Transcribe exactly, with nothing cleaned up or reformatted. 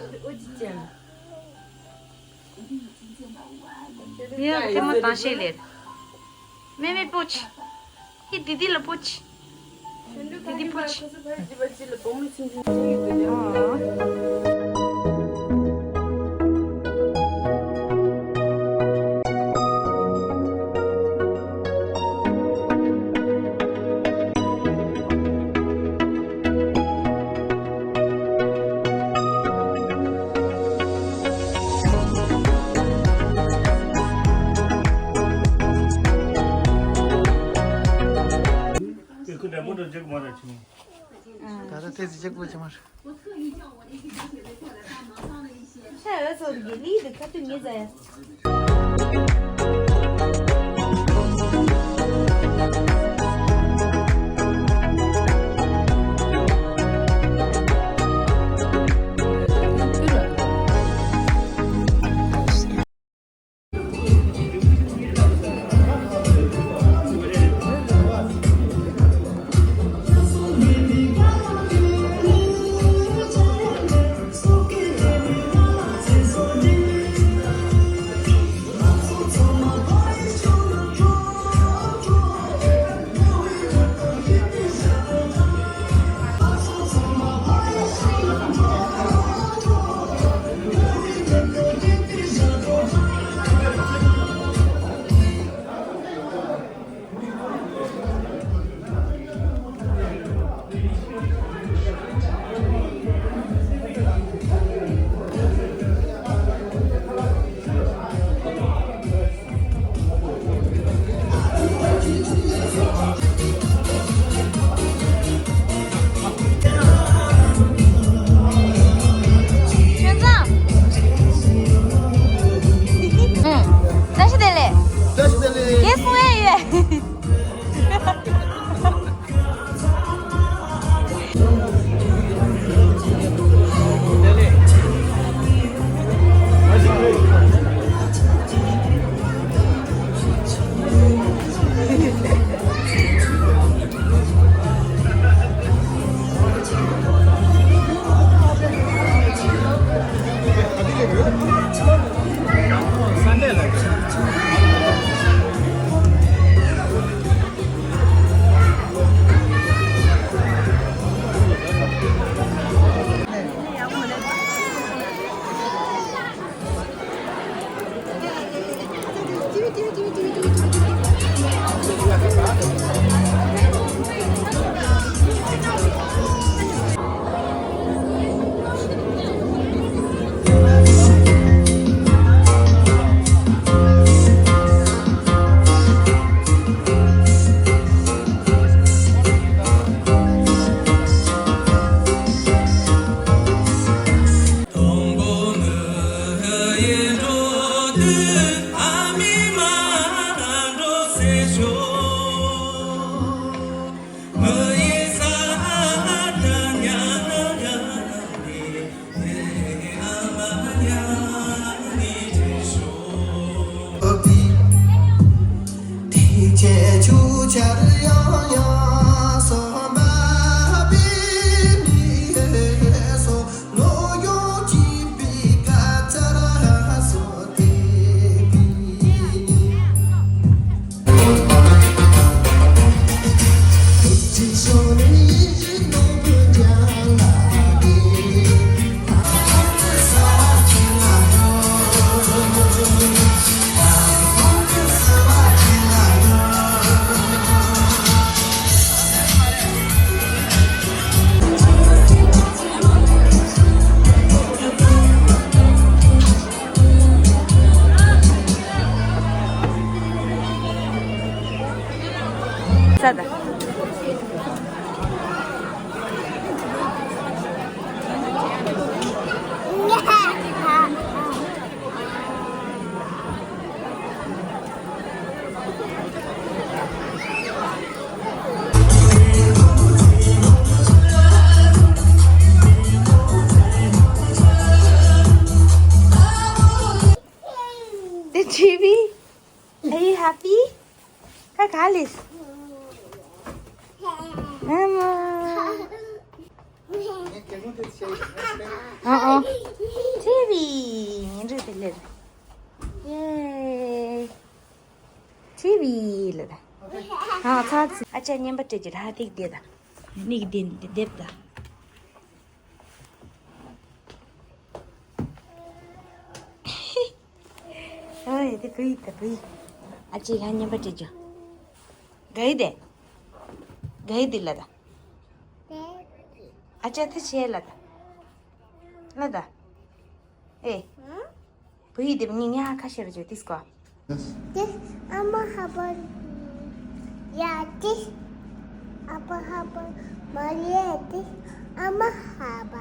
ཡ་ཐེངས་མ་དང་ཤེས་ལེར། མེ་མེ་པོ་ཆི། ཧི་དི་དི་ལ་པོ་ཆི། དི་དི་པོ་ཆི། ཆོས་འཛམ། བཀྲ་ཤིས་བདེ་ལེགས། བཀྲ་ཤིས་བདེ་ལེགས། རྒན་གསུང་ཡས་ཡོད། The G B, are you happy? Kakalish. Mama. ཨ་ཨ། ཊི་ཝི། ཉན་རེད་དེ་ལེར། ཡེ། ཊི་ཝི་ལ་ད། ཨ་ཚ་ཚི། ཨ་ཅག་བརྙན་པར་སྤྲད་རྒྱུ་ར་ཧ་ཐིག་དེ་ད། ནིག་དེ་དེབ་ད། ཨ་ཡེ་དེ་བུ་ཡི་ད་བུ་ཡི། ཨ་ཅེ་ཡང་བརྙན་པར་སྤྲད་རྒྱུ། ག་ཡི་དེ། ག་ཡི་དེ་ལ་ད། ཨ་ཅག་ཐི་ཆེ་ལ་ད། ལ་ད། ཨེ། བུ་ཡི་དེབ་ཉིན་ཉག་ཁ་ཤས་རུ་བརྗོད་དིས་ཀོ། དེ་ཨ་མ་ཧ་པ། ཡ་དེ། ཨ་པ་ཧ་པ། མ་ལི་ཡ་དེ། ཨ་མ་ཧ་པ།